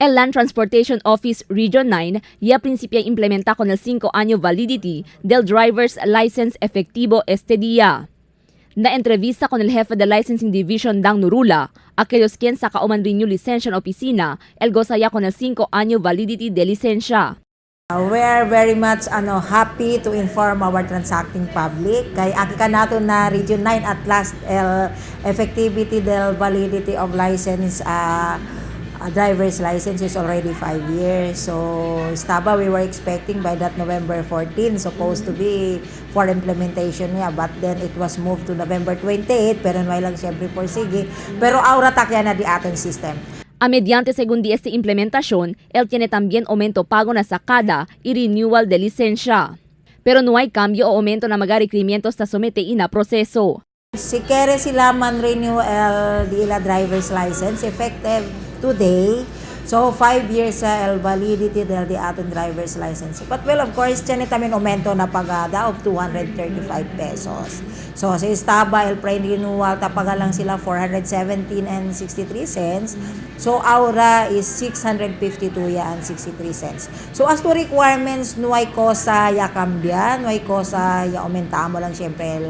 El Land Transportation Office Region 9 ya principia implementa con el 5 año validity del driver's license efectivo este día. Na entrevista con el jefe de Licensing Division, Dang Nurula, aquellos quien saca o man renew licencia en oficina, el goza ya con el 5 año validity de licencia. We are very much happy to inform our transacting public kay aki ka nato na Region 9 at last el effectivity del validity of license, driver's license is already 5 years. So estaba we were expecting by that November 14 supposed to be for implementation niya, but then it was moved to November 28, pero no lang siyempre por sige, pero aura takya na di aton system. A mediante según di esta implementación, él tiene también aumento pago na sacada y renewal de licencia. Pero no hay cambio o aumento na mga requerimientos ta somete ina proceso. Si kere sila man renew el di ila driver's license effective today. So, 5 years sa el validity del di aton driver's license. But well, of course, tiyan tamin aumento na pagada of 235 pesos. So, sa estaba el pre-renewal tapaga lang sila 417 and 63 cents. So, aura is 652 ya and 63 cents. So, as to requirements, no hay cosa ya cambia, no hay cosa ya aumentamo lang siyempre el,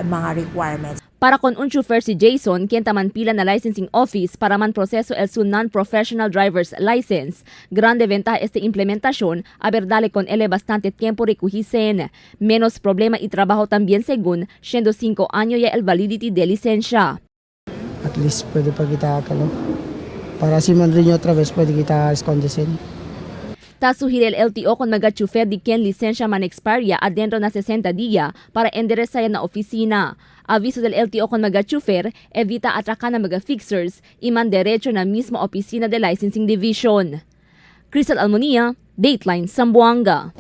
mga requirements. Para con un chofer si Jason, quien taman pila na licensing office para man proceso el su non-professional driver's license. Grande ventaja esta implementación, a ver dale con él bastante tiempo recogisen. Menos problema y trabajo también según, siendo 5 años ya el validity de licencia. At least pwede pa kita kalo. Para si man renew otra vez, pwede kita escondesin. Ta sugiere el LTO con mga chofer di quien licencia man expire adentro na 60 día para enderezar na oficina. Aviso del LTO con mga chofer, evita atrakan ng mga fixers y man derecho na mismo oficina de Licensing Division. Crystal Almonia, Dateline Zamboanga.